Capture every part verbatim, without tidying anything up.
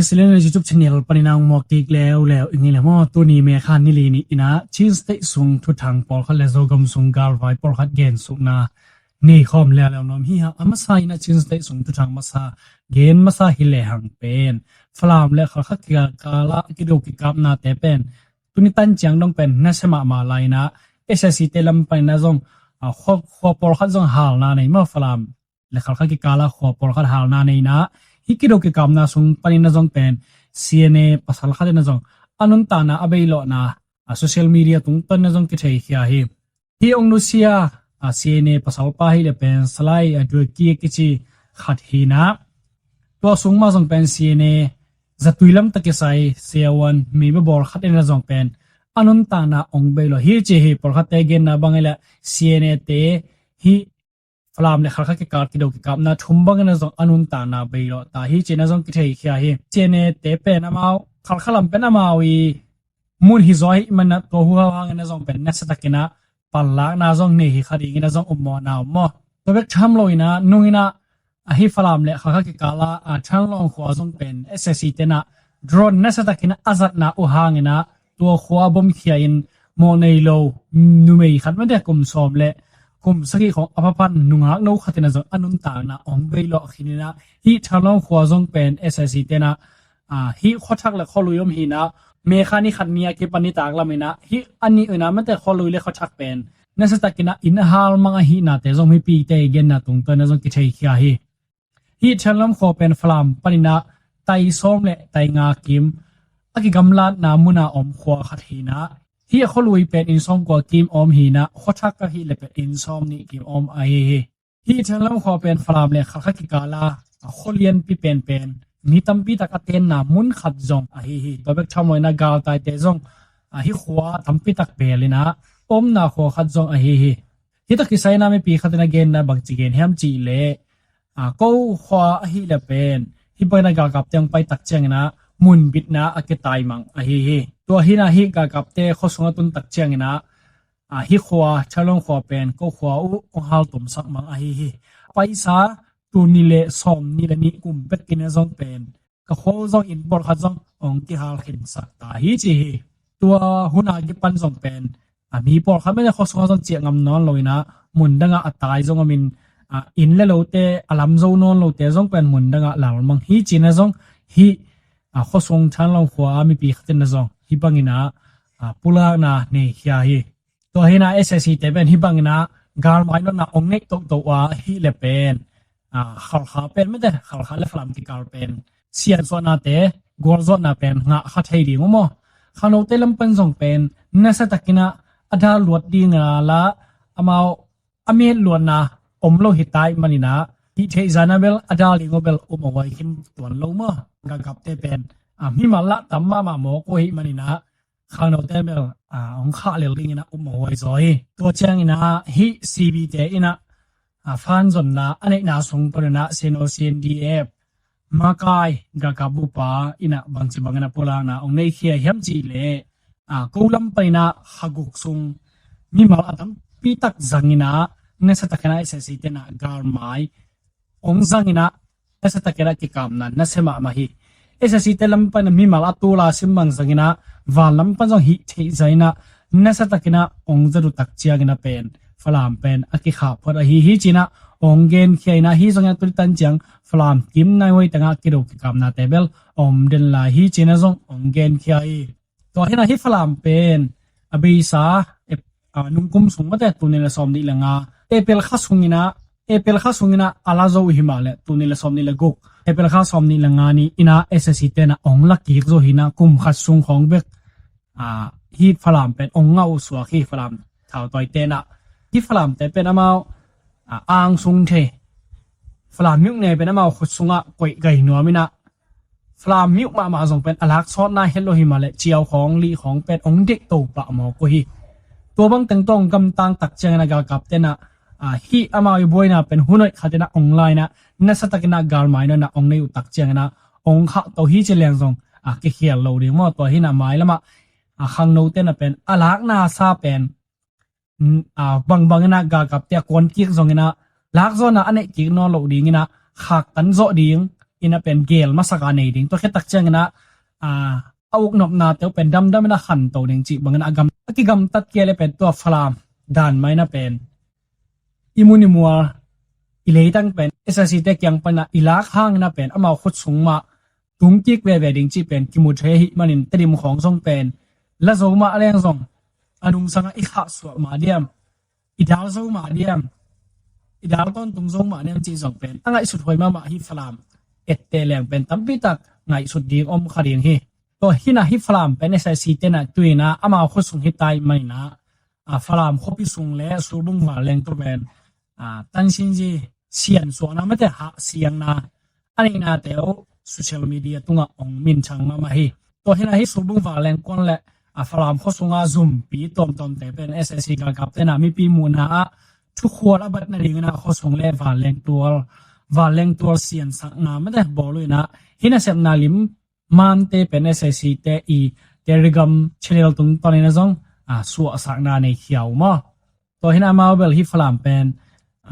Silena YouTube channel panin a hong muak kik leuleu ing ei le maw. Tuni May kha ni li ni in ah Chin State sung thuthang pawlkhat le Zogam sung galvai pawlkhat gensukna nei khawm leuleu nuam hi hang. A masa in ah Chin State sung thuthang masa gen masa hi lehang pen Falam le Khalkha kikal ah kido kikapnate pen tuni tan ciang dong pen nasia mahmah lai in ah S A C te lam panin ah zong, a, khua, khua pawlkhat zong halna nei maw, Falam le Khalkha kikal ah khua pawlkhat halna nei in ah hih kido kikapna sung panin ah zong pen C N A pasal khat in ah zong a nuntakna a beilawhna, a, social media tungtawn in ah zong kitheikhia hi. Hih hong nusia, a, C N A pasalpa hi le pen Salai, a, Duaki a kici khat hi in ah tua sung mah zong pen C N A zatui lam tawh kisai siavuan mi babawl khat in ah zong pen a nuntakna hong beilawh hi ci hi. Pawlkhatte genna bang hi le C N A te hih Falam le Khalkha kikal kido kikapna thum bangin ah zong a nuntakna beilawh ta hi ci in ah zong kitheikhia hi. C N A te pen amau, Khalkha lam pen amau i mun hi zaw ahih manin ah tua huhau hangin ah zong pen nasia takin ah panlakna zong nei hi kha dingin ah zong um mawhna om maw. Tua bek tham lo in ah nung in ah, a, hih Falam le Khalkha kikal ah, a, Thanlawng khua zong pen S A C te in ah drone nasia takin ah a zatna uh hangin ah tua khua a bomkhia in mawh nei lo numei khat mate kum sawm le kum sagih khawng a pha pan nungak no khat in ah zong a nuntakna hong beilawh khin in ah hih Thanlawng khua zong pen S A C te in ah, a, hih khuathak le khualui om hi in ah May kha ni khat ni a kipan nitak lam in ah hih a nih in ah mate khualui le khuathak pen nasia takin ah inn a hal mang ahihnate zong mipite genna tungtawn in ah zong kitheikhia hi. Hih Thanlawng khua pen Falam panin ah tai sawm le tai nga kim a kigamlatna mun a om khua khat hi in ah hih a khualui pen inn sawmkua kim om hi in ah khuathak ahih le pen inn sawmnih kim om ahi hi. Hih Thanlawng khua pen Falam le Khalkha kikal ah, a, khua lianpi penpen mi tampi tak a tenna mun khat zong ahi hi. Tua bek tham lo in ah galtaite zong, a, hih khua tampi tak beel in ah omna khua khat zong ahi hi. Hih tawh kisai in ah mipi khat in ah genna bangci gen hiam cih leh, a, ko khua ahih le pen hih bangin ah galkapte hong pai tak ciangin ah munbitna a kitaimang ahi hi. Tua hi in ah hih galkapte khua sung a tun tak ciangin ah, a, hih khua, Thanlawng khua pen ko khua uh hong haltomsak mang ahi hi. Paisa tul nih le sawmnih le nih kum bek in ah zong pen ka khua uh zong inn pawlkhat zong hong kihal khinsak ta hi ci hi. Tua hun a kipan zong pen, a, mi pawlkhat mate khua sungah zong ciah ngam nawn lo in ah mun dangah a tai zong om in, a, inn le lote a lam zo nawn lote zong pen mun dangah lalmang hi ci in ah zong hih, a, khua sung Thanlawng khua a mipi khat in ah zong hih bangin ah, a, pulakna neikhia hi. Tua hi in ah S A C te pen hih bangin ah galmai nawnna hong neih toto a hih le pen, a, Khalkha pen mate Khalkha le Falam kikal pen siansuahnate gualzawhna pen ngah kha thei ding uh maw. Khangnote lam pan zong pen nasia takin ah a dal luat ding a la amau a met luatna om lo hi ta ahih manin ah hih theih zan ah bel a dal ding uh bel um a huai khin tuan lo maw. Galkapte pen, a, mimal lah tam mahmah mawk uh ahih manin ah khangnote bel, a, hong khah lel dingin ah um a huai zaw hi. Tua ciangin ah hih C B te in ah, a, fan zonna a neihna sung panin ah C N O C N D F makai galkap bupa in ah bangci bangin ah pulakna hong neikhia hiam cih leh, a, ko lam panin ah kha guk sung mimal a tampi tak zangin ah nasia takin ah S A C te in ah galmai hong zangin ah nasia takin ah kikapna nasia mahmah hi. S A C te lam pan mimal a tul a sim bang zangin ah van lam pan zong hih theih zah in ah nasia takin ah hong zat uh tak ciangin ah pen Falam pen a kikhah phot ahi hi ci in ah hong genkhia in ah hih zongin ah tuni tan ciang Falam kim nai huai tengah kido kikapnate bel om den lai hi ci in ah zong hong genkhia hi. Tua hi in ah hih Falam pen a beisa, e, a, nungkum sung mate tul nih le sawmnih le nga April kha sungin ah, April kha sungin ah a la zo uh hi mah leh tul nih le sawmnih le guk April kha sawmnih le nga ni in ah S A C te in ah hong la kik zo hi in ah kum khat sung khawng bek, a, hih Falam pen hong ngah uh suak hi. Falam thautawite in ah hih Falamte pen amau, a, angsung thei Falam miuk ne pen amau khut sungah koih gai nuam in ah Falam miuk mahmah zong pen a laksawtna het lo hi mah leh ciau khawng lih khawng pen hong deih to pah mawk uh hi. Tua bang teng tawh hong gamtang tak ciangin ah galkapte in ah, a, hih amau i buaina pen hun hoih khat in ah hong la in ah nasia takin ah galmai nawnna hong nei uh tak ciangin ah hong khah to hi ci leng zong, a, kikhial lo ding maw. Tua hi in ah mailam ah, a, khangnote in ah pen a lakna sa pen, a, bangbang in ah galkapte a kuan kik zongin ah lakzawhna a neih kik nawn loh dingin ah khaktan zawh ding, ina pen gel masak a nei ding. Tua khit tak ciangin ah, a, a uknopnate uh pen damdam ina khanto ding cih bangin a gam, a kigamtat kei le pen tua Falam dan mah ina pen i mun i mual, i leitang pen S S C te kiang pana i lak hang ina pen amau khut sung mah tung kik veve ding cih pen kimu thei ahih manin Tedim khawng zong pen la zo mah leng zong a nungsanga i khahsuah mah diam, i dal zo mah diam, i dal tawntung zo mah diam cih zong pen a ngaihsut huai mahmah hi. Falam ette leng pen tampi tak ngaihsut ding om kha ding hi. Tua hina hi Falam pen S S C tena tuina amau khut sung hi tai maina, a, Falam khuapi sung le Sulbung Vanleng tua pen, a, tansinzi siansuahna mate hahsiangna a neihnate uh social media tungah ong minthang mahmah hi. Tua hina hi Sulbung Vanleng kuan le, a, Falam khua sunga zumpi tuamtuamte pen S S C galkap tena mipi muhna ah thukhual a bat nadingin ah khua sung le vanleng tual, vanleng tual siansakna mate bawl uh ina hi nasepna lim mante pen S S C te i Telegram channel tung panin a zong, a, suahsakna nei khia uh maw. Tua hina amau bel hi Falam pen,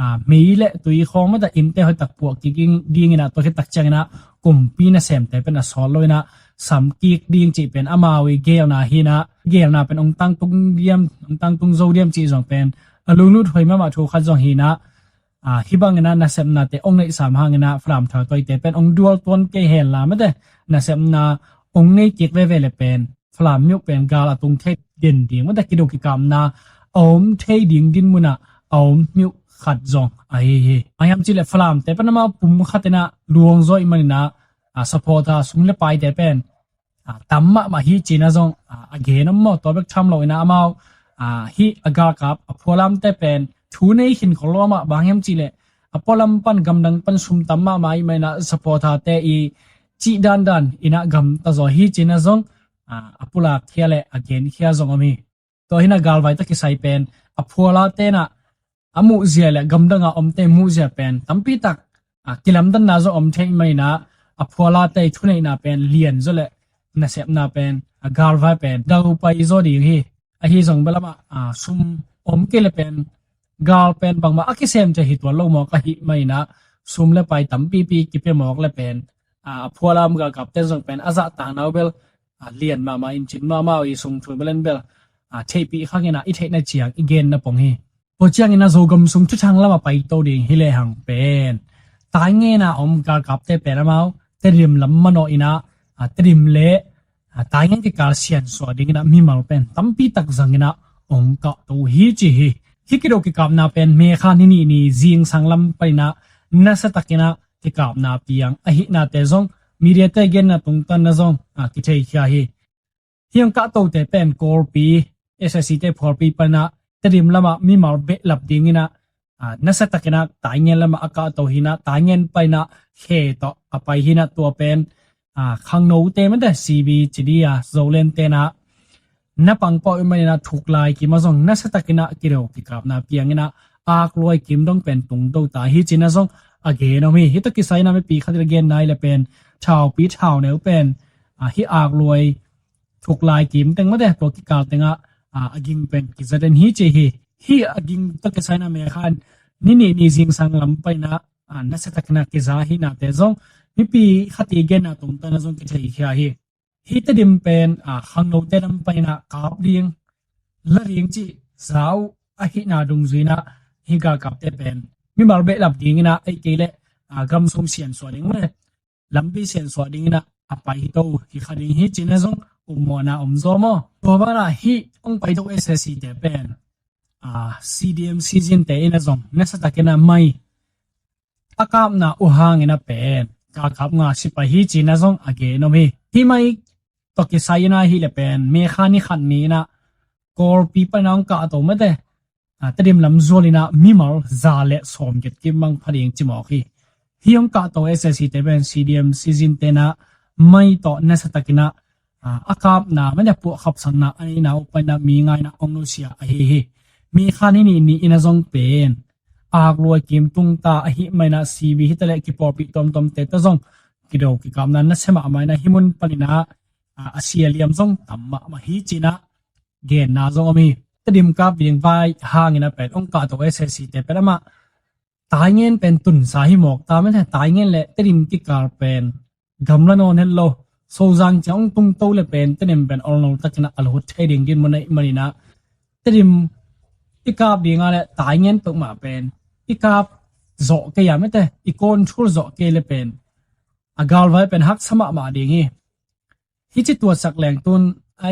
a, mei le tui khawng mata innte hoih tak puah kik ding, dingin ah tua khit tak ciangin ah kumpi nasemte pen a sawt lo ina sam kik ding cih pen amau i gelna hina, gelna pen ong tangtung diam, ong tangtung zo diam cih zong pen a lunglut huai mahmah thu khat zong hina, a, hi bangin ah nasepnate ong neihsam hangin ah Falam thaltoite pen ong dual tuan kei hen la mate nasepna ong nei kik veve le pen Falam mi uh pen gal a tung thei den ding mate kido kikapna a om thei ding din munah a om mi uh khat zong ahi hi. A hiam cih le Falamte pen amau pum khat ina luang zaw i manin ah, a, supporter sum le paite pen, a, tam mahmah hi cina zong, a, a gen om maw. Tua bek tham lo ina amau, a, hi a galkap a phualamte pen thu nei khin khol lo amah bang hiam cih le a pualam pan gamdang pan sum tam mahmah i maina supporter te i cih dandan ina gamta zaw hi cina zong, a, a pulak khia le a gen khia zong om hi. Tua hina galvai ta kisai pen a phuala tena a muhzia le gamdanga omte muhzia pen tampi tak, a, kilamdanna zaw om thei maina a phualate thuneihna pen lian zaw le nasepna pen a galvai pen daupai zaw ding hi. Ahi zong belamah, a, sum om kei le pen gal pen bangmah a kisem thei hi tuan lo mawk ahi maina sum le pai tampipi kipia mawk le pen, a, a phualam galkapte zong pen a zahtakna uh bel, a, lian mahmah in cin mahmah uh i sung thu belen bel, a, theihpih khangin ah i theihna ciang i genna pong hi. Tua ciangin a Zogam sung thuthang lama paito ding hi lehang pen taingena om galkapte pen amau Tedim lam manawh ina, a, Tedim le, a, taingen kikal siansuah dingina mimal pen tampi tak zangina ong kahto hi ci hi. Hi kido kikapna pen Mekha ni nih ni zingsang lam panina nasa takina kikapna piang ahihnate zong mediate genna tungtanna zong, a, kitheikhia hi. Hiang kahtote pen Kawlpi, S S C te phualpi pana Tedim lama mimal behlap dingina, a, nasa takina taingen lama a kahto hina, taingen paina khe tawh a pai hina tua pen, a, khangnote mate C B ci dia Zoland tena na pangpau i manina thuklai kima zong nasa takina kido kikapna piangina akluai kim dong pen tungdo ta hi cina zong a gen om hi. Hi tawh kisaina mipi khat ila gen nai le pen thaupi thauneu pen, a, hi akluai thuklai kim teng mate tua kikal tenga, a, a ging pen kizaden hi ci hi. Hi a ging tawh kisaina Mekha ni nih ni zingsang lam paina, a, nasa takina kiza hinate zong mipi khat i genna tungtana zong kitheikhia hi. Hi Tedim pen, a, khangnote lam paina kap ding la ding ci zau ahihna dungzuina hi galkapte pen mimal behlap dingina ei kei le, a, gamsung siansuah ding mate lampi siansuah dingina a pai hi to hi kha ding hi cina zong ummawhna om zaw maw. Tua bana hi ong paito S S C te pen, a, C D M season te ina zong nasa takina mai a kapna uh hangina pen galkap nga sipai hi cina zong a gen om hi. Hi mai tawh kisai ina hi le pen Mekha ni khat ni ina Kawlpi pana ong kahto mate, a, Tedim lam zualina mimal za le sawm get kim mang pha ding ci mawk hi. Hi ong kahto S S C te pen C D M season tena mai tawh nasa takina, a, a kapna mate puah khapsakna a neina uh paina mi ngaina ong nusia ahi hi. Mekha ni nih ni ina zong pen akluai kim tungta ahi maina C B hita le kipawlpih tuamtuamte ta zong kido kikapna nasia mahmah ina hi mun panina, a, a sia liam zong tam mahmah hi cina genna zong om hi. Tedim kap ding vai hangina pen ong kahto S S C te pen amah Taingen pen tunsa hi mawk ta mete, Taingen le Tedim kikal pen gamla nawn het lo. Sozang ciang hong tungto le pen Tedim pen olnol takin a lut thei ding dinmun ahih manin ah Tedim i kap ding a le Taingen peuhmah pen i kap zawh kei a mete, i control zawh kei le pen a galvai pen haksa mahmah ding hi. Hih ci tuatsak leng tun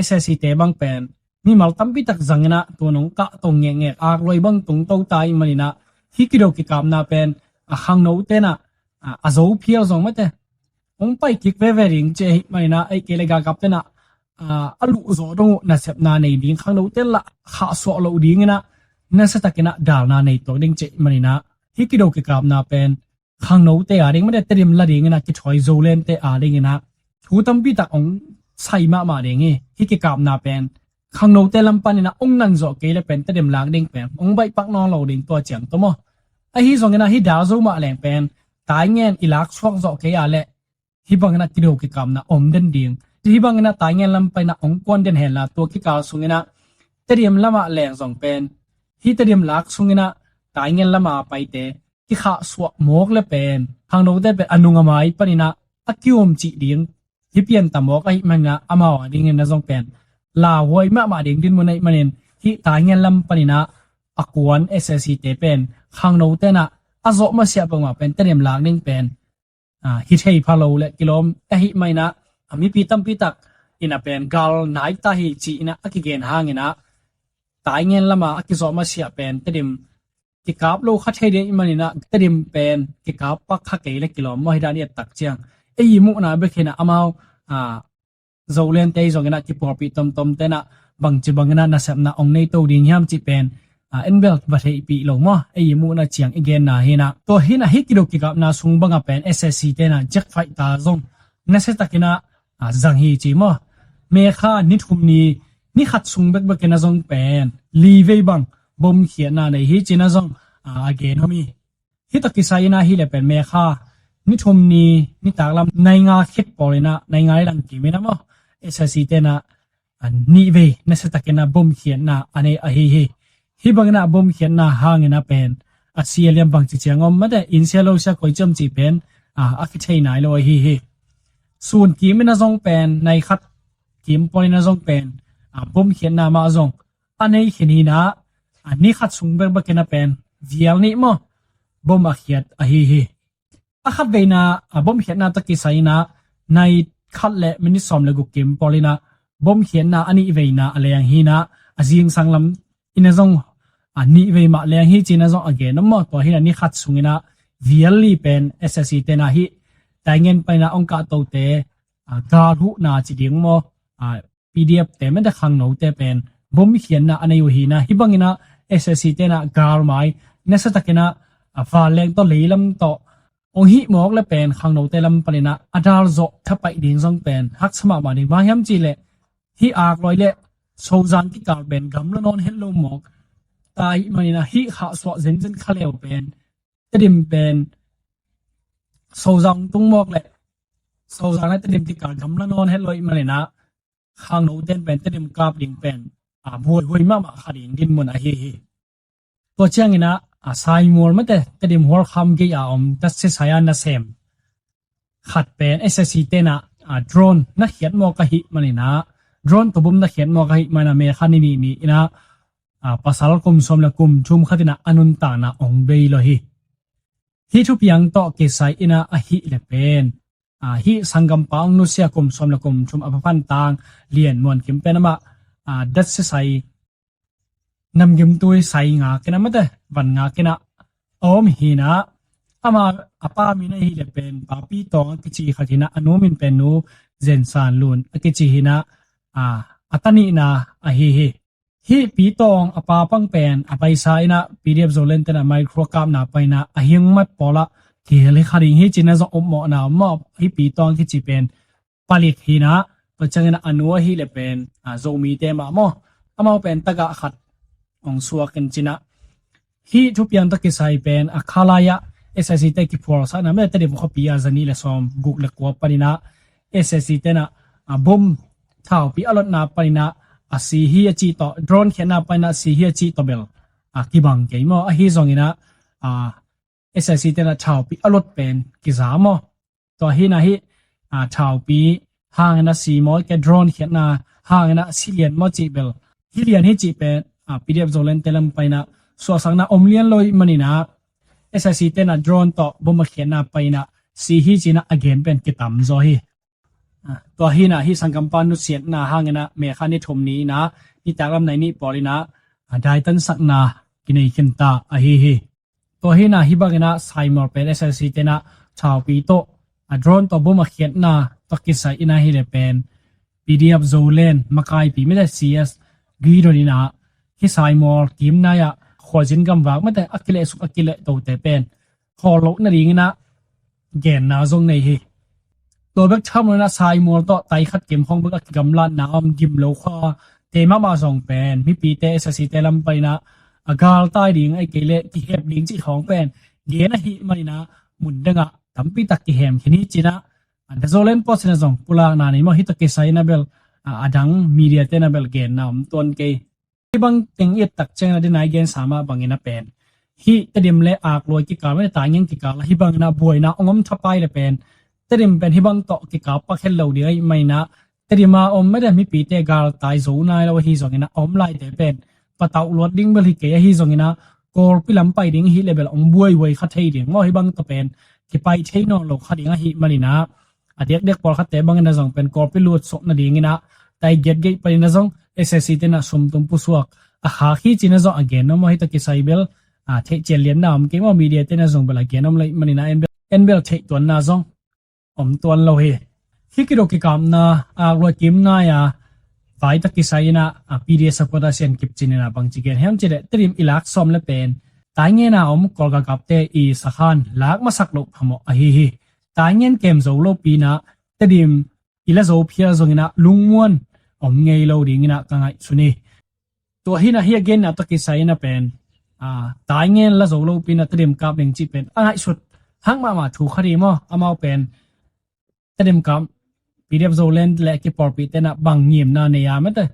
SAC te bang pen mimal tampi tak zangin ah tun hong kah tong ngekngek, akluai bang tungto ta ahih manin ah hih kido kikapna pen a khangno ten ah a, a zo phial zong mete hong pai kik veve ding ci ahih manin ah ei kei le galkap ten ah a, a luh zawh dong uh nasepna nei ding, khangno ten lah khahsuah loh dingin ah nasa takin ah dalna nei tuak ding ci ahih manin ah hih kido kikapna pen khangnote a ding mate Tedim la dingin ah kithawi Zolandte a dingin ah thu tampi tak hong sai mahmah ding hi. Hih kikapna pen khangnote lam panin ah hong nan zawh kei le pen Tedim lak ding pen hong baihpak nawn lo ding tua ciang tawh maw. Ahi zongin ah hih dal zo mah leng pen Taingen i lak suak zawh kei a le hih bangin ah kido kikapna om den ding. Hih bangin ah Taingen lam panin ah hong kuan den henla tua kikal sungin ah Tedim lamah leng zong pen hih Tedim lak sungin ah Taingen lama paite kikhahsuah mawk le pen khangnote pen a nung a mai panin ah a kium cih ding hi pianta mawk ahih manin ah amau a dingin ah zong pen lauhuai mahmah ding dinmun ahih manin hih Taingen lam panin ah a kuan SAC te pen khangnote in ah a zawh masiah peuhmah pen Tedim lak ding pen a, hi thei pha lo le kilawm ahih manin ah a mipi tampi tak in ah pen gal nai ta hi ci-in ah a kigen hangin ah Taingen lama a kizawh masiah pen Tedim kikap lo kha thei ding ahih manin ah Tedim pen kikap pak kha kei le kilawm maw, hi dan i et tak ciang. Ei i muhna bek hi in ah amau a, Zolandte zongin ah kipawlpih tomtomte in ah bangci bangin ah nasepna hong nei to ding hiam cih pen a, en bel va theihpih lo maw, ei i muhna ciang i genna hi in ah. Tua hi in ah hih kido kikapna sung bangah pen SAC te in ah jet fighter zong nasiatakin ah a, zang hi ci maw. May kha ni thum ni, ni khat sung bekbekin ah zong pen li vei bang bom khiatna nei hi ci-in ah zong a, a gen om hi. Hih tawh kisai in ah hi le pen May kha ni thum ni, nitaklam nai nga khit pawl in ah, nai nga le lang kim in ah maw, SAC te in ah a, nih vei nasiatakin ah bom khiatna a nei ahi hi. Hih bangin ah bom khiatna hangin ah pen a, si a liam bangci ciang om mate, inn sia lo sia koi ci om cih pen a, a kithei nai lo ahi hi. Sun kim in ah zong pen, nai khat kim pawl in ah zong pen a, bom khiatna mah zong a nei khin hi in ah, a, ni khat sung bekbekin ah pen vial nih maw bom a khiat ahi hi. A khat veina a, bom khiatna tawh kisai in ah nai khat le minit sawm le guk kim pawl in ah bom khiatna a nih veina a leng hi in ah, a zingsang lam in ah zong a, nih vei mah leng hi ci-in ah zong a gen om maw. Tua hi in ah ni khat sungin ah vial li pen SAC te in ah hih Taingen panin ah hong kahtote a, gal huhna ci ding maw, a, PDF te mate khangnote pen bom khiatna a nei uh hi in ah, hih bangin ah SAC te in ah galmai nasiatakin ah a, vanleng tawh leilam tawh hong hih mawk le pen khangnote lam panin ah a dal zawh thapaih ding zong pen haksa mahmah ding. Bang hiam cih leh hih akluai le Sozang kikal pen gamla nawn het lo mawk ta ahih manin ah hih khahsuah zenzen kha leu pen Tedim pen Sozang tung mawk le Sozang le Tedim kikal gamla nawn het lo ahih manin ah khangnote in pen Tedim kap ding pen a, buaihuai mahmah kha ding dinmun ahi hi. Tua ciangin ah a, Saimual mate Tedim hualkham gei a om datsia sai a nasem khat pen SAC te in ah a, drone na khiat mawk ahih manin ah, drone tawh bom na khiat mawk ahih manin ah May kha ni nih ni-in ah a, pasal kum sawm le kum thum khat in ah a nuntakna hong bei lo hi. Hih thupiang tawh kisai in ah ahih le pen a, hih sanggampa hong nusia kum sawm le kum thum a pha pan Tang Lian Muan Kim pen amah a, datsia sai namgimtui sai ngak in ah mate van ngak in ah a om hi in ah, ama a pa min ahih le pen Pa Pi Tawng a kici khat hi in ah, a nu min pen Nu Zen San Lun a kici hi in ah, a, a ta nihna ahi hi. Hih Pi Tawng a pa pang pen a paisa in ah PDF Zoland te in ah micro kapna panin ah a hing mat pawl ah kihel hi kha ding hi ci-in ah zong ommawhna om maw. Hih Pi Tawng kici pen palik hi in ah, tua ciangin ah a nu ahih le pen a, Zomite mah maw, amau pen tagah khat hong suak in ci-in ah. Hih thupiang tawh kisai pen a, kha lai ah SAC te kiphualsakna mate Tedim khuapi a, zanih le sawm guk le kua panin ah SAC te in ah a, bom thaupi a lotna panin ah a, si hi a cih tawh, drone khiatna panin ah si hi a cih tawh bel a, kibang kei maw. Ahi zongin ah a, SAC tenah thaupi a lot pen kiza maw? Tua hinah hih thaupi hangin a si maw, ke drone khiatna hangin a si lian maw cih bel, hi lian hi cih pen PDF Zoland te lam painah suahsakna om lian lo ih maninah SAC tenah drone tawh bom a khiatna painah si hi cinah a gen pen kitam zaw hi. Tua hinah hih sanggampa nusiatna hanginah May kha ni thum ni inah nitak lam nai nih pawl inah daitansakna kinei khinta ahi hi. Tua hinah hih banginah Saimol pen SAC tenah thaupi tawh a drone tawh bom a khiatna tawh kisai inah hi le pen PDF Zoland makaipi mite CS Gideon inah hih Saimol kimnai-ah khuazin gamvak mite a kilehsuk a kilehtote pen khawl loh nadinginah genna zong nei hi. Tua bek tham loinah Saimol tawh taikhat kim khawng bek a kigamlatna om gim lo khua te mahmah zong pen mipite SAC te lam painah a galtai ding a kei leh kihep ding cih khawng pen gen ahih maninah mun dengah tampitak kihem khin hi cinah The Zoland Post inah zong pulakna nei maw, hih tawh kisai inah bel a dang media tenah bel genna om tuan kei. Hih bang teng i et tak ciangin a dinai gensa mah bangin a pen hih Tedim le Aklua kikal mah Taingen kikal hih bangin a buaina ong om thapai le pen Tedim pen hih bang tawh kikap pak het lo ding ahih maninah Tedim a om mah deh mipite galtai zo nai lo ahi zongin a om laite pen patauh luat ding bel hi kei ahi zongin a Kawlpi lam pai ding ahih le bel ong buaihuai kha thei ding maw, hih bang tawh pen kipai thei nawn lo kha ding ahih maninah a diakdiak pawlkhatte bangin a zong pen Kawlpi lutsuk nadingin a tai giatgeih panin a zong SAC tenah sumtum pusuak a khak hi cin a zong a gen om aw, hih tawh kisai bel a theih cian lianna om kei maw, media tenah zong bel a gen om lei manin a en bel, en bel theih tuanna zong om tuan lo hi. Hih kido kikapna a luai kim nai a vai tawh kisai inah a PDF supporter Sian Kip Cin inah bangci gen hiam cih leh Tedim i lak sawm le pen Taingen a om Kawlgalkapte i sakhan lak masak loh phamawh ahi hi. Taingen kem zo lopi inah Tedim i la zo phial zongin a lungmuan om ngei lo dingin a ka ngaihsun hi. Tua hinah hih a genna tawh kisai inah pen Taingen la zo lopi inah Tedim kap ding cih pen a ngaihsut hak mahmah thu kha dih maw, amau pen Tedim kap PDF Zoland le kipawlpih tenah bang ngimna nei a mete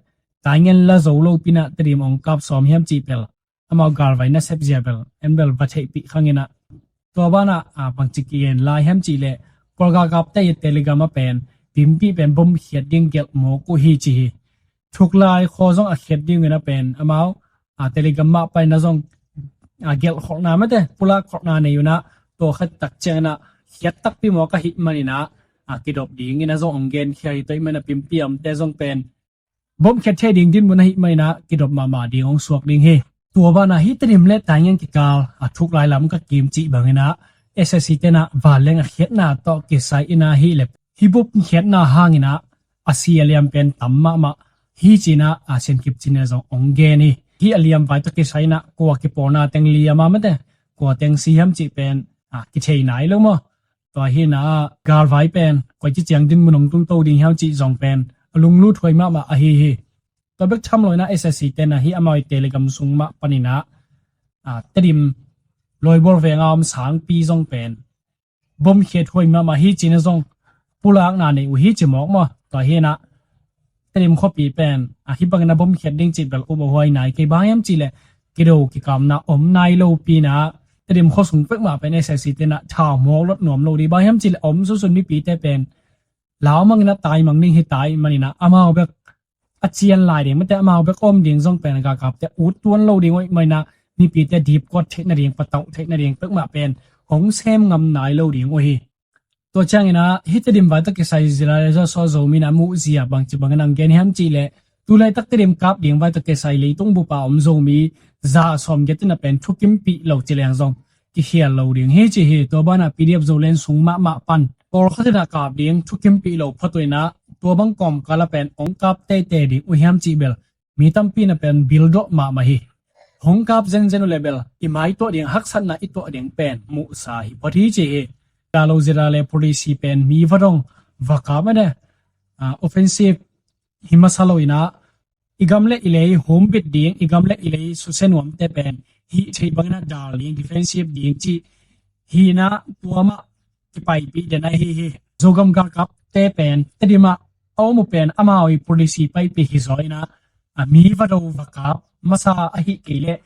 Taingen la zo lopi inah Tedim ong kap sawm hiam cih pel amau galvai nasep zia bel en bel va theihpih khang inah tua banah bangci kigen lai hiam cih leh Kawlgalkapte i Telegram a pen pimpih pen bom khiat ding gelh mawk uh hi ci hi. Thuklai khaw zong a khiat ding inah pen amau a Telegram mah paina zong a gelh kholhna mete pulak kholhna nei unah tua khat tak ciang inah khiat takpi mawk ahih maninah a kidop ding inah zong ong genkhia hi. Tua ih manah pimpih a omte zong pen bom khiat thei ding dinmun ahih maninah kidop mahmah ding ong suak ding hi. Tua banah hih Tedim le Taingen kikal a thuklai lam ka kim cih banginah SAC tenah vanleng a khiatna tawh kisai inah hih le hih bom khiatna hanginah a si a liam pen tam mahmah hi cinah a Sian Kip Cin inah zong ong gen hi. Hih a liam vai tawh kisai inah kua kipawlna teng liam a mete kua teng si hiam cih pen a kithei nai lo maw. Tua hinah galvai pen koici ciang dinmun ong tungto ding hiam cih zong pen a lunglut huai mahmah ahi hi. Tua bek tham loinah SAC tenah hih amau i Telegram sung mah paninah Tedim Loibol venga om sangpi zong pen bom khiat huai mahmah hi cinah zong pulakna nei uh hi ci mawk maw. Tua hinah Tedim khuapi pen a hih bangin a bom khiat ding cih bel um a huai nai kei bang hiam cih leh kido kikapna om nai lopi inah Tedim khua sung pek mah pen SAC tenah thau mawk lot nuam lo dih bang hiam cih leh a om sunsun mipite pen lau mangin a tai mang ding hi tai maninah amau bek a cian lai ding mete amau bek om ding zong pen galkapte ut tuan lo ding uh ih maninah mipite dipkuat theih nading patauh theih nading pek mah pen hong sem ngam nai lo ding uh hi. Tua cianginah hih Tedim vai tawh kisai zila le zawsaw Zomi inah muh zia bangci bangin ang gen hiam cih leh tulaitak Tedim kap ding vai tawh kisai leitung bupa om Zomi za sawm giat inah pen thukimpih lo ci leng zong kikhial lo ding hi ci hi. Tua banah PDF Zoland sung mahmah pan pawlkhat inah kap ding thukimpih lo phot uh inah tua bang kawmkal a pen ong kap teitei ding uh hiam cih bel mi tampi inah pen bildawh mahmah hi. Hong kap zenzen uh le bel i mai tuah ding haksatna i tuah ding pen muhsa hi phot hi ci hi. Galo zira le policy pen mi va dong va kap mene offensive hi masa lo inah i gam le i lei humbit ding i gam le i lei susia nuamte pen hih theih bangin a dal ding defensive ding cih hi inah tua mah kipaipih den ahi hi. Zogam galkapte pen Tedim ah a om uh pen amau i policy paipih hi zaw inah a mi va do va kap masa ahih kei leh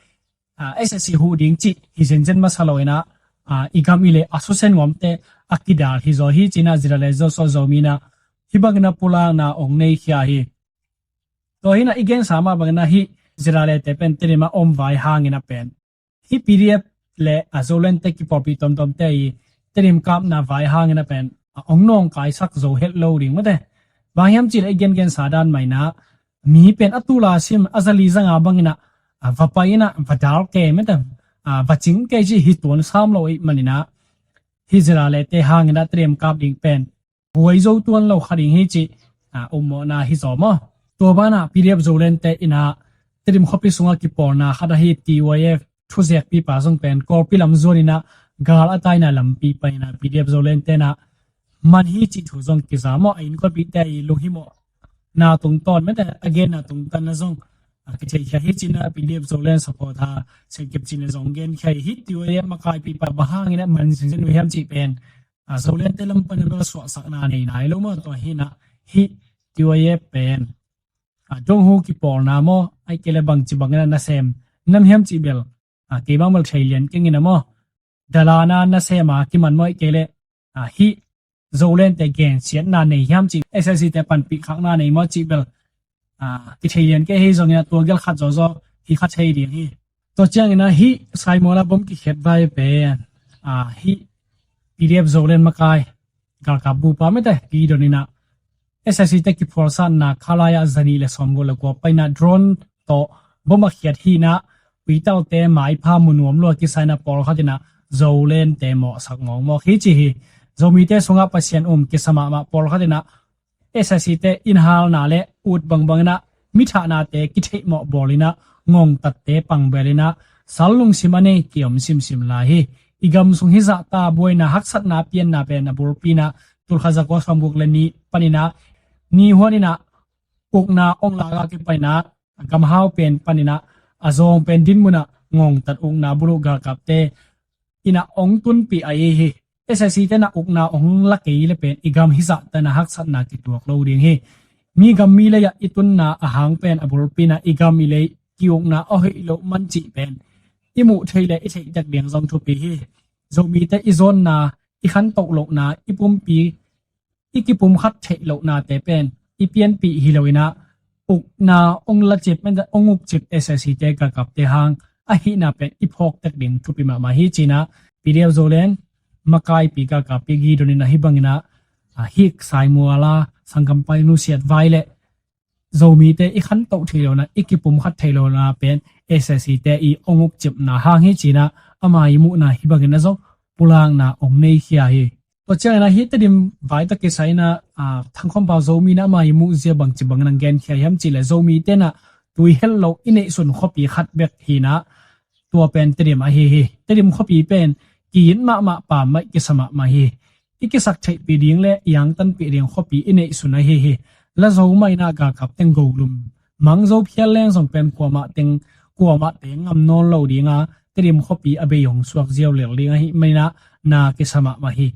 SAC huh ding cih hi zenzen masa lo inah i gam i lei a susia nuamte a kidal hi zaw hi ci-in ah Zira le Zosuah Zomi in ah hih bangin ah pulakna ong nei khia hi. Tua hi-in ah i gensa mah bangin ah hih Zira lete pen Tedim ah om vai hangin ah pen hih P D F le a Zolandte kipawlpih tuamtuamte i Tedim kapna vai hangin ah pen a ong nawngkaisak zo het lo ding mate. Bang hiam cih leh i gengensa dan mah in ah mi pen a tul a sim a zali zanga bangin ah va pai in ah va dal kei mate, va cing kei ci hi tuan sam lo ahih manin ah hih Zira lete hangin ah Tedim kap ding pen buai zo tuan lo kha ding hi cih ummawhna hi zaw maw? Tua banah P D F Zolandte in ah Tedim khuapi sungah kipawlna khat ahi T Y F thuzekpipa zong pen Kawlpi lam zuanin ah gal a taina lampi panin ah P D F Zolandte in ah man hi cih thu zong kiza maw? A innkuanpihte i lunghimawhna tungtawn mate a genna tungtawn ah zong a kitheikhia hi ci-in ah P D F Zoland supporter Siangkip Cin in zong genkhia hi. Hih T Y F makaipipa bang hangin ah man zenzen uh hiam cih pen a Zolandte lam panin ah suahsakna nei nai lo maw? Tua hi-in ah hih T Y F pen a dong hu kipawlna maw, ahih kei leh bangci bangin ah nasem nam hiam cih bel a kei bang bel thei lian keng in ah maw, dalana nasem a kiman maw, ahih kei leh a hih Zolandte gensiatna nei hiam cih, S A C te panpih khakna nei maw cih bel a kithei lian kei hi zongin ah tua gel khat zawzaw hi kha thei ding hi. Tua ciangin ah hih Saimuala bom kikhiat vai pen a hih P D F Zoland makai galkap bupa mate Gideon in ah S A C te kiphualsatna khalai ah zanih le sawmguk le kua panin ah drone tawh bom a khiat hi-in ah Uitalte maipha mu nuam lua kisa in ah pawlkhat in ah Zolandte mawhsak mawkmawk hi ci hi. Zomite sungah Pasian um kisa mahmah pawlkhat in ah S A C te innhalna le ut bangbang in ah mithahnate kitheihmawh bawl in ah ngongtatte pangbel in ah sal lungsim a nei kiom simsim lai hi. I gam sung hih zahta buaina haksatna pianna pen a bulpi in ah tulkhat zakua sawmguk le nih panin ah ni huan in ah ukna ong lak a kipan in ah gamhau pen panin ah a zawng pen dinmun ah ngongtat ukna buluh galkapte in ah ong tunpih ahi hi. S A C te in ah ukna ong la kei le pen i gam hih zahta in ah haksatna kituak lo ding hi. Mi gam mi lei ah i tunna a hang pen a bulpi in ah i gam i lei ki-ukna a hoih loh man cih pen i muh theih le i theih tek ding zong thupi hi. Zomite i zawnna, i khantoh lohna, i pumpi i kipumkhat theih lohnate pen i pianpih hi lo in ah ukna ong la cip, ong uk cip S A C te galkapte hang ahihna pen i phawk tek ding thupi mahmah hi ci-in ah P D F Zoland makaipi galkappi Gideon in ah hih bangin ah hih Saimuala sanggampa i nusiat vai le Zomite i khantoh theih lohna, i kipumkhat theih lohna pen S A C te i ong uk cipna hang hi ci-in ah ama i muhna hih bangin ah zong pulakna ong nei khia hi. Tua ciangin ah hih Tedim vai tawh kisai in ah Thang Khawm Pau Zomi in ah ama i muh zia bangci bangin ah genkhia hiam cih leh Zomite in ah tui helh loh i neihsun khuapi khat bek hi-in ah tua pen Tedim ahi hi. Tedim khuapi pen ki-it mahmah, pammaih kisa mahmah hi. I kisak theihpih ding le i angtanpih ding khuapi i neihsun ahi hi. La zo mah in ah galkap teng golum mang zo phial leng zong pen kuamah teng, kuamah teng ngam nawn lo ding a, Tedim khuapi a bei hong suak ziau lel ding ahih manin ah na kisa mahmah hi.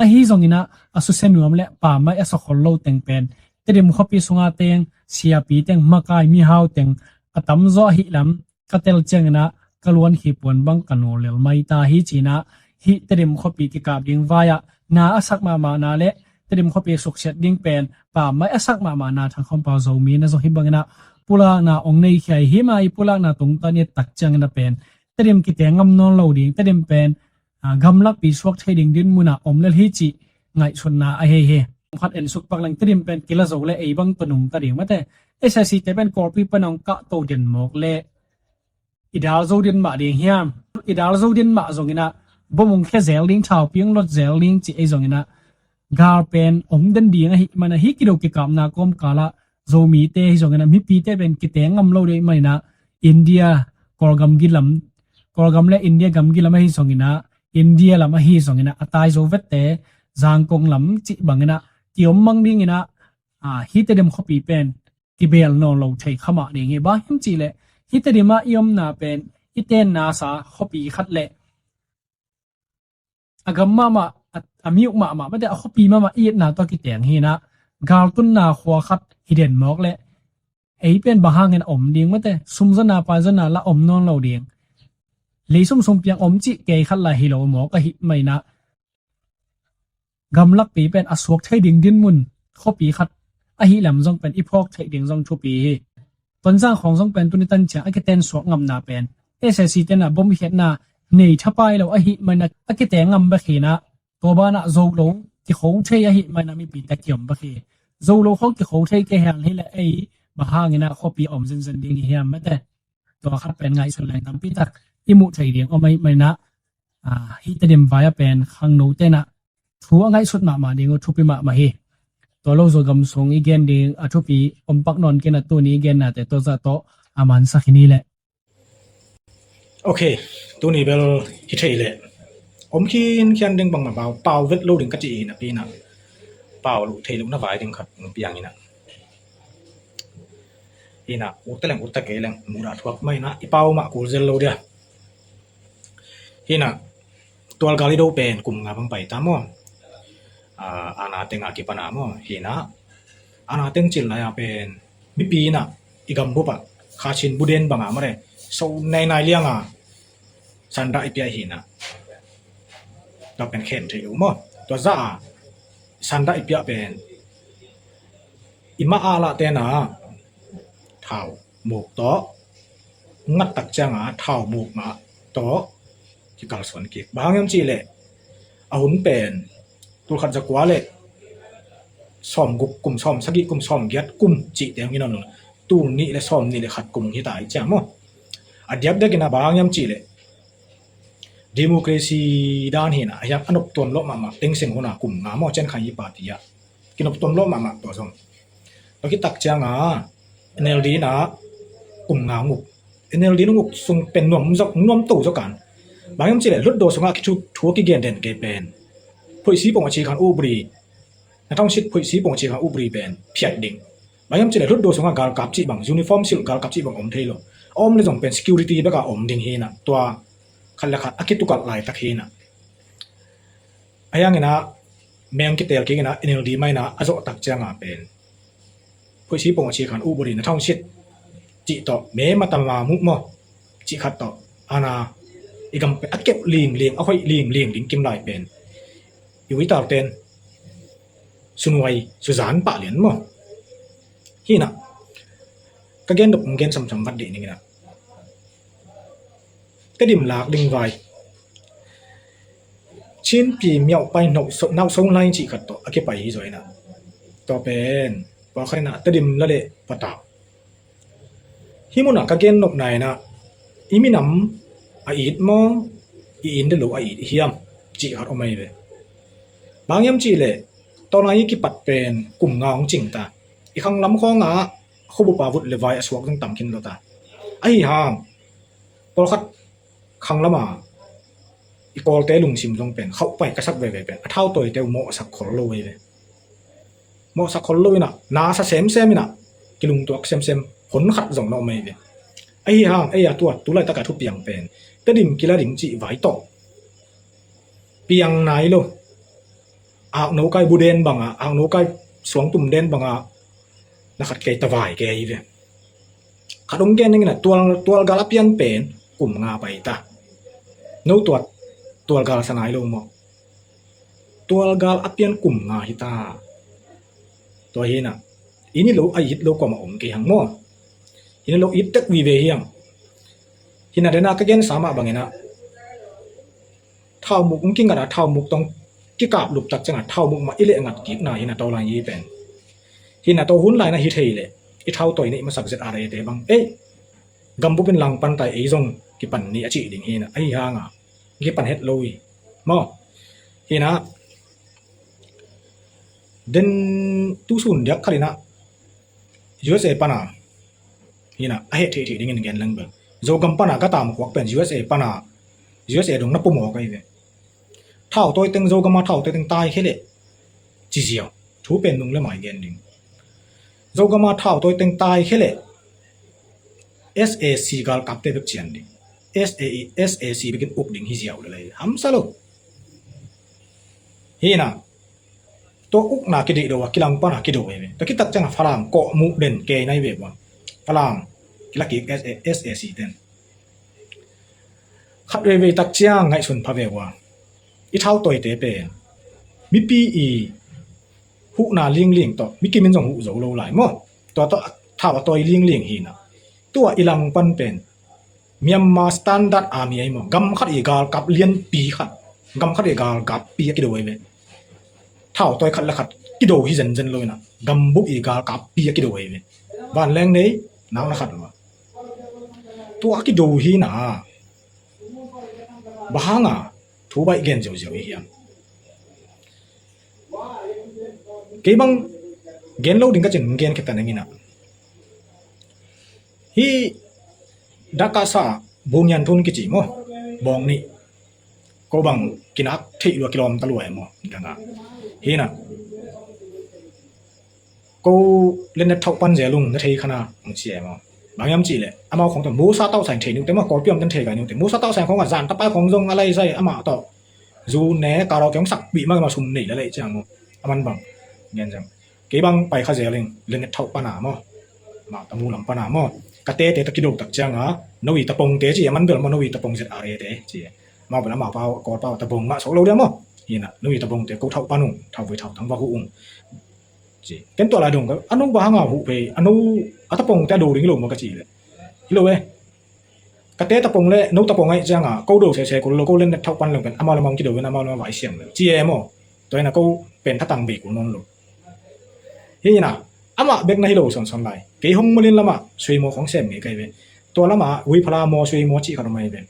Ahi zongin ah a susia nuam le pammaih a sakhol lo teng pen Tedim khuapi sunga teng siapi teng, makai mihau teng a tamzaw ahih lam ka tel ciangin ah ka luan khit puan bang ka nawl lel mai ta hi ci-in ah hih Tedim khuapi kikap ding vai ah na a sak mahmahna le Tedim khuapi suksiat ding pen pammaih a sak mahmahna Thang Khawm Pau Zomi in ah zong hih bangin ah pulakna ong nei khia hi. Hih mah i pulakna tungtawn i et tak ciangin ah pen Tedim kiteng ngam nawn lo ding, Tedim pen gamlakpi suak thei ding dinmun ah om lel hi cih ngaihsutna ahi hi. Khat en suk pak leng Tedim pen kila zo le ei bang tawh nungta ding mate. S A C te pen Kawlpi pan ong kahto den mawk le i dal zo den mah ding hiam? I dal zo den mah zongin ah bom ong khia zel ding, thaupi ong lot zel ding ci ei zongin ah gal pen om den ding ahih manin ah hih kido kikapna kawmkal ah Zomite hi zongin ah mipite pen kiteng ngam lo ding ahih manin ah India, Kawlgam gilam, Kawlgam le India gam gilam ahi zongin ah India lam ahi zongin ah a tai zo vette Zangkong lam cih bangin ah kiom mang dingin ah hih Tedim khuapi pen kibel nawn lo thei kha mah ding hi. Bang hiam cih leh hih Tedim ah i omna pen i tenna sa khuapi khat le a gam mahmah, a, a mi uk mahmah mate, a khuapi mahmah i etna tawh kiteng hi-in ah galtunna khua khat hi den mawk le ei pen bang hangin a om ding mate, sumzonna paizonna la om nawn lo ding. Leisung sung piang om cih kei khat lai hi lo mawk ahih manin ah, gamlakpi pen a suak thei ding dinmun khuapi khat ahih lam zong pen i phawk theih ding zong thupi hi. Tonzang khawng zong pen tuni tan ciang a kiten suak ngamna pen S A C ten ah bom khiatna nei thapai lo ahih manin ah a kiten ngam bek hi in ah, tua banah zo lo kikho thei ahih manin ah mipite kiom bek hi. Zo lo khawng kikho thei kei hang hi leh ei bang hangin ah khuapi om zenzen ding hi hiam mate. Tua khat pen ngaihsun leng tampi tak i muh thei ding om ahih manin ah, ah, hih Tedim vai ah pen khangno ten ah thu a ngaihsut mahmah ding uh thupi mahmah hi. Tua lo Zogam sung i gen ding a thupi om pak nawn kei in ah, tuni i gennate tua zah tawh a mansak hi ni leh. Ok, tuni bel hi thei leh om khinkhian ding bangmah pau, pau vet lo ding ka cih hi napi in ah, pau loh theih lohna vai ding khat hong piang in ah. Hi in ah, ut ta leng ut ta kei leng mudah thuak mah hi in ah, i pau mah kul zel lo dia. Hi in ah, tualgal i do pen kum nga bang pai ta maw? Ah, ana teng a kipan a maw? Hi in ah, ana teng cil lai a pen mipi in ah i gambup ah Kha Chin Bu Den bang a maw le, so nainai liang a sanda i piah hi in ah, tua pen khen thei lo maw? Tua zah a sanda i piah pen i mah a lah ten ah thau muk tawh ngat tak ciang a thau muk mah tawh kikalsuan kik. Bang hang hiam cih leh a hun pen tulkhat zakua le sawmguk kum, sawmsagih kum, sawmgiat kum cih teng hi nawn lo. Tulnih le sawmnih le khat kum hi ta hi ciang maw? A diakdiak in ah bang hang hiam cih leh democracy dan hi in ah, a hiang a nop tuam lawh mahmah Thein Sein hun a kum nga maw, Cen Khai Yi party ah kinop tuam lawh mahmah tua zong. Tua khit tak ciang a N L D in ah kum nga hong uk. N L D in hong uk sung pen nuam zok, nuam to zok an. Bang hiam cih leh Hlutdaw sung ah thu, thu a kigen den kei pen Phoi Sipong Achikhan Upadi, na thong sit Phoi Sipong Achikhan Upadi pen phiat ding. Bang hiam cih leh Hlutdaw sung ah galkap cih bang, uniform silh galkap cih bang om thei lo. A om le zong pen security bek a om ding hi in ah, tua khat le khat a kitukalh laitak hi in ah. A hiang in ah meng kitel kik in ah N L D mah in ah a zawh tak ciang a pen Phoi Sipong Achikhan Upadi, na thong sit cih tawh me mata ma muk maw cih khat tawh ana i gam pen a kep lingling, a hoih lingling ding kim lai pen i uitau ten sunuai suzan pah lian maw? Hi in ah, ka gen dok gen samsam vat dih ning in ah, Tedim lak ding vai, Chin Pi Miau Pai Nau So, Nau So Lai cih khat tawh a kipai hi zaw in ah, tua pen pawlkhat in ah Tedim la leh patau. Hih mun ah ka gen nopna in ah, i minam a it maw, i inn le lo a it hiam cih khat om ahi ve. Bang hiam cih leh tawlnga i kipat pen kum nga hong cing ta. I khanglam khawng ah khuabup a vut le vai a suak zong tam khin lo ta. Ahi hang pawlkhat khanglam a i Kawlte lungsim zong pen khauhpai ka sak veve pen a thautawite uh mawhsak khol lo ahi ve. Mawhsak khol lo in ah, nasa semsem in ah, kilungtuak semsem hon khat zong na om ahi ve. Ahi hang ei a tua tu laitak a thupiang pen Tedim kila ding cih vai tawh piang nai lo. Akno kai Bu Den bang a, akno kai suangtum den bang a, na khat kei ta vai kei ahi ve. Khat hong gen ning in ah, tual, tualgal a pian pen kum nga pai ta. No tua tualgal sa nai lo maw? Tualgal a pian kum nga hi ta. Tua hi in ah, inn i lo a it lo kuamah om kei hang maw? Inn i lo it tek vive hi hang. Hi in ah, den a ka gensa mah bang in ah, thaumuk hong kingat a, thaumuk tawh kikap lup tak ciang a, thaumuk mah i leh ngat kikna hi in ah, tawlnga i pen. Hi in ah, tua hun lai in ah hi thei leh i thautawi neih masak Z R A te bang, ei, gambup in langpan ta, ei zong kipan ni a cih ding hi in ah, ahi hang a kipan het lo hi maw? Hi in ah, den tu sun diak khat in ah U S A pan a, hi in ah, a heh theih theih ding in gen leng bel, Zogam pan a ka tam khuak pen U S A pan a, U S A dong na pua mawk ahi ve. Thautawi teng, Zogam a thautawi teng tai khe leh ci ziau. Thu pen nung le mai gen ding. Zogam a thautawi teng tai khe leh S A C galkapte bek cian ding. S A, S A C bek in uk ding hi ziau le lai. Hamsa lo. Hi in ah, tua ukna kideih do a, kilang pan a kido ahi ve. Tua khit tak ciang a Falam kawh muh den kei nai ve ua. Falam kila kik S A, S A C ten. Khat veivei tak ciang ngaihsun pha ve ua, i thautawite pen mipi i huhna lingling tawh mi kimin zong huh zo lo lai maw? Tua tawh thau a tawi lingling hi na. Tua i langpan pen Myanmar standard army ahi maw, gam khat i galkap lianpi khat, gam khat i galkappi a kido ahi ve. Thautawi khat le khat kido hi zenzen lo hi na, gambup i galkappi a kido ahi ve. Vanleng nei, nakna khat lo a, tua a kido hi na. Bang hanga thu baih gen ziauziau i hiam? Kei bang gen lo ding ka cin, gen khita neng hi na. Hih Dakasa Bunyan Thun kici maw, bawng nih, ko bang kinak theih lua, kilawm ta lua e maw, danga hi na. Ko Lennet thauh pan zel ung, na thei kha na, hong ci e maw. Bang hiam cih leh amau khong tawh Musa tauh sa in thei ni uh te maw, Kawlpi om ten thei kai ni uh te. Musa tauh sa in khong a zan tapai khong zong a lai zai amah tawh zu ne karaoke hong sakpih mah, amah sum nei la lei ciang maw. A man bang gen ciang, kei bang pai kha zel ing, Lennet thauh pan a maw, amah tamu lam pan a maw. Ka tete tawh kido tak cianga, no i tapongte ci a man bel maw, no i tapong Z R A te ci a. Amau bel amau pau, Kawl pau tapong mah sok lo dia maw. Hi na, no i tapongte ko thauh pan ung, thau vui thau thang va huh ung ci. Ken tua lai dong ka, a no bang hanga huh phei, a no a tapongte a do ding hi lo maw ka ci leh, hi lo e. Ka te tapong le no tapong ahih cianga ko do sese kul lo, ko Lennet thauh pan leng pen amau le amau kido in, amau le amau vai siam leng ci e maw. Tua hi na ko pen thatang bei kul nawn lo. Hi na, amah bek na hi lo sonson lai. Kei Hong Molin lamah Suei Maw khong sem ngei ka hi ve. Tua lamah Vuiphala Maw, Suei Maw cih khat om ahi ve.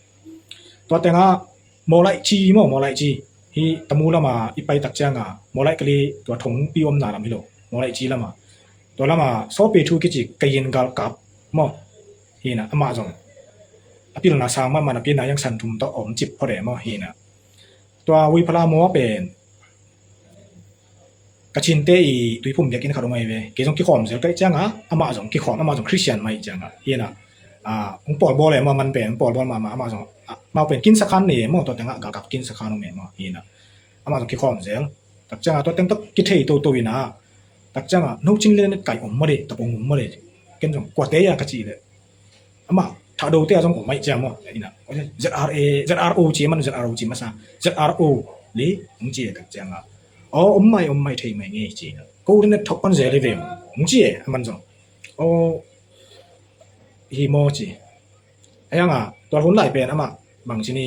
Tua tengah Mawlaih Ci maw, Mawlaih Ci. Hih tamu lama i pai tak cianga Mawlaih Kali tua Thongpi omna lam hi lo, Mawlaih Ci lama. Tua lama Sawpi Thu kici Kayin galkap maw. Hi na, amah zong a pilna sang mahmah, a pilna yang san thum tawh om cip phot e maw. Hi na, tua Vuiphala Maw pen Kachinte i tuiphum biakinn khat om ahi ve. Kei zong kikhawm zel ka hih cianga amah zong kikhawm, amah zong Khristian mah ahih cianga. Hi na, ah, hong pawlbawl e maw, a man pen hong pawlbawl mahmah, amah zong, ah, amau pen kinsakhan nei e maw, tua tengah galkap kinsakhan om e maw. Hi na, amah zong kikhawm zel. Tak cianga tua teng tawh kithei toto in a, tak cianga no cin le net kai om maw de, tapong om maw de. Ken zong kuate a ka cih leh, amah thahdote a zong om ahih ciang maw. Hi na, Z R A, Z R O ci, a man Z R O ci masa, Z R O le hong ci e tak cianga, aw, om mai, om mai, thei mai ngei ci na. Ko Lennet thauh pan zel hi ve maw, hong ci e a man zong. Aw, hi maw ci. Ahi hanga tua hun lai pen amah bangci ni,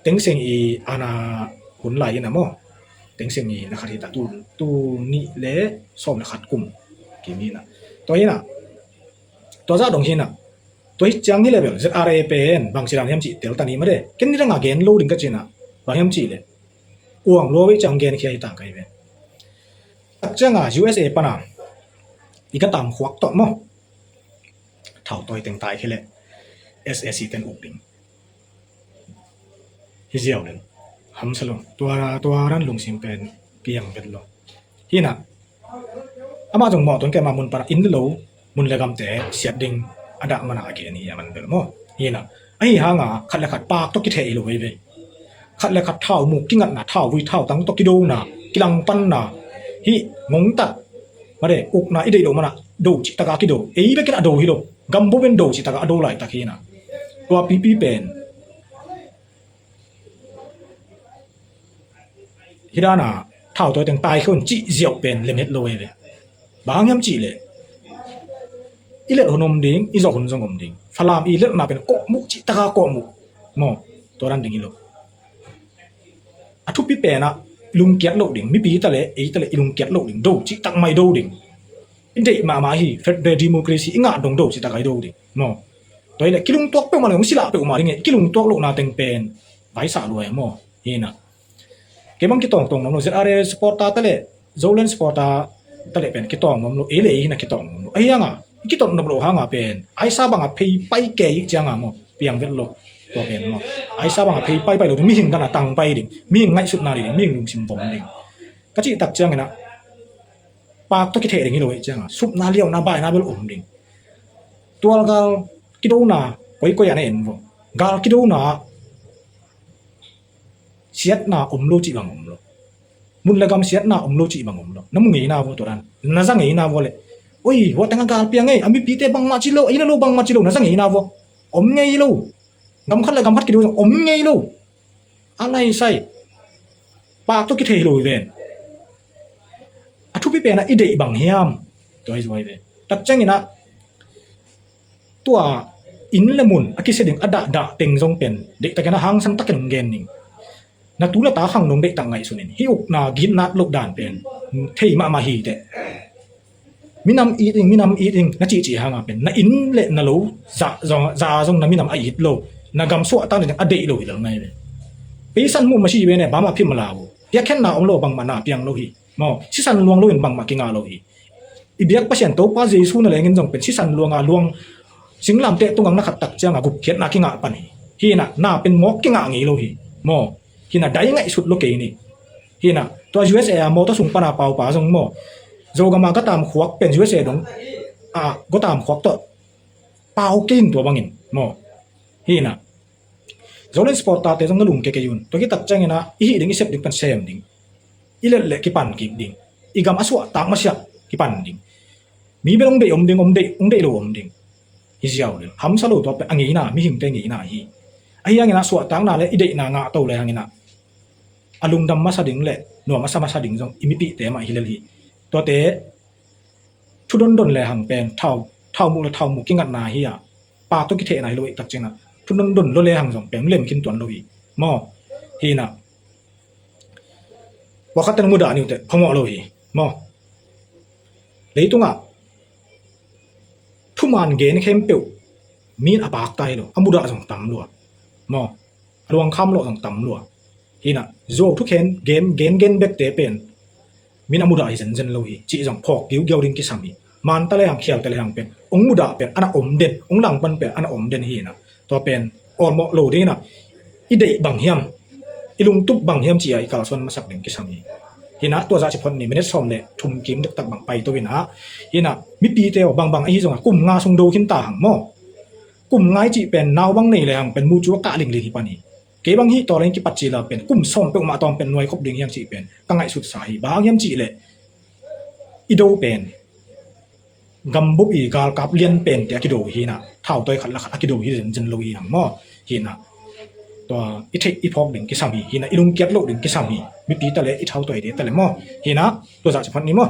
Thein Sein i ana hun lai in a maw. Thein Sein i na khat hi ta, tu, tu nih le sawm le khat kum kim hi na. Tua hi na, tua zah dong hi na. Tua hi ciang hi le bel Z R A pen bangci dan hiam cih tel ta ni maw de. Ken nidanga gen lo ding ka ci na. Bang hiam cih leh kuang lua vei ciang gen khia hi ta ka hi ve. Tak cianga U S A pana i ka tam khuak tawh maw, thautawi teng tai khia leh S A C ten uk ding hi ziau lel. Hamsa lo. Tua, tua ran lungsim pen piang vet lo. Hi na, amah zong mawh tuan kei mah, mun pana inn le lo, mun le gamte siat ding a dah mana a gen hi a man bel maw. Hi na, ahi hanga khat le khat paak tawh kitheh hi lo veve. Khat le khat thau muk kingatna, thau vui thau tang tawh kidona, kilangpanna, hih ngongtat, made, ukna i deih loh mana do cihtaka kido. Ei bekin a do hi lo, gambup in do cihtaka a do laitak hi na. Tua pipi pen hih dana thautawi teng taikhia un cih ziau pen lemhet lo ei ve. Bang hang hiam cihleh, i lelh hun om ding, i zawh hun zong om ding. Falam i lelhna pen kawhmuh, cihtaka kawhmuh maw? Tua dan ding hi lo. A thupi penah lungkiat loh ding, mipi ta leh ei ta leh i lungkiat loh ding, do cihtak mai do ding. I deih mahmah hi, federal democracy i ngah dong do cihtak ai do ding maw? Tua hileh kilungtuak peuhmah lo, hong silah peuhmah ding e, i kilungtuak lohna teng pen vaisah lua e maw? Hi na. Kei bang kitawngtawng nuam lo, Z R A supporter ta leh Zoland supporter ta leh pen kitawng nuam lo, ei leh ei hi na kitawng nuam lo. Ahi hanga i kitawng nuam lo hanga pen aisa banga pheipai kei cianga maw, piang vet lo. Tua pen maw, aisa banga pheipai pai lo ding, mihing dana tangpai ding, mihing ngaihsutna ding, mihing lungsim vom ding. Ka cihtak ciangin ah paak tawh kitheh ding hi lo ei cianga supna liauna baina bel om ding. Tualgal kidona koikoi a na en vo, gal kidona siatna om lo cih bang om lo. Mun le gam siatna om lo cih bang om lo. Na mu ngeina vo tua dan, na za ngeina vo le. Oi, hua tengah gal piang ei, a mipite bangmah ci lo, a inn a lo bangmah ci lo, na za ngeina vo. Om ngei lo. Gam khat le gam khat kido zong om ngei lo. A lai sai pak tawh kithei lo hi ven. A thupi pen a i deih bang hiam? Tua hi zuai ve. Tak ciangin ah tua inn le mun a kisia ding a dahdah teng zong pen deihtakin a hangsan takin hong gen ning. Na tu na ta khang nong deihtak ngaihsun in hih ukna gitnat loh dan pen thei mahmah hi teh. Minam it ing, minam it ing na cihcih hanga pen na inn le na lo za zong, za zong na minam a it lo, na gam suahtak nading a deih lo hi lel ngai ve. Peisan mu masi ve ne bama phim a la uh. Piakkhiatna om lo bangmah na piang lo hi. Maw, sisan luang lo in bangmah kinga lo hi. I biak Pasian Topa Jesu na lengin zong pen sisan luanga luang singlamteh tungang na khat tak cianga gupkhiatna kingah pan hi. Hi na, na pen mawk kingah ngei lo hi. Maw, hi na, dai ngaihsut lo kei ni. Hi na, tua U S A a mawtaw sung pana paupa zong maw, Zogama gatam khuak pen U S A dong a gatam khuak tawh pau kei in tua bangin maw. Hi na, Zolen supporter te zong na lungke kei un. Tua kitak ciangin ah i hih ding i sep ding pan sem ding, i let le kipan kik ding, i gam a suahtak masiah kipan ding. Mi bel hong deih om ding, hong deih, hong deih lo om ding. Hi ziau lel hamsa lo tua pen a ngeina, mihingte ngeina hi. Ahi hangin ah suahtakna le i deihna ngah to le hangin ah a lungdam masa ding le nuam a sa masa ding zong i mipihte mah hi lel hi. Tuate thu dondon le hang pen thau, thau muh le thau muh kingatna hi a, pa tawh kithehna hi lo i tak ciangin ah thu dondon lo le hang zong pen lem khin tuan lo hi. Maw, hi na, wakhat teng mudah ni uh teh phamawh lo hi. Maw, leitungah thuman gen khempeuh min a paktai lo, a mudah zong tam lua. Maw, a luangkham lawh zong tam lua. Hi na, zuau thukhen gen gen gen bekte pen min a mudah hi zenzen lo hi cih zong phawk giugiau ding kisam hi. Manta le hang, khialte le hang pen hong mudah pen a na om den, hong langpan pen a na om den hi na. Tua pen awlmawh lo ding hi na, i deih bang hiam, i lungtup bang hiam ci-a i kalsuan masak ding kisam hi. Hi na, tua zah ci phot ni, minute sawm le thum kim dektak bang pai to hi na. Hi na, mipite aw, bangbang ahi zonga kum nga sung do khin ta hang maw. Kum nga i cih pen nau bang nei le hang pen mu cu a kah lingling hi pan hi. Kei bang hih tawleng kipat cila pen kum sawm peuhmah tawm pen nuai khop ding hiang cih pen ka ngaihsutsa hi. Bang hiam cih leh i do pen gambup i galkap lian pente a kido hi na, thau tawi khat la khat a kido hi zenzen lo hi hang maw. Hi na, tua i theih i phawk ding kisam hi. Hi na, i lungkiat loh ding kisam hi. Mipi ta le i thau tawi de ta le maw. Hi na, tua zah ci phot ni maw.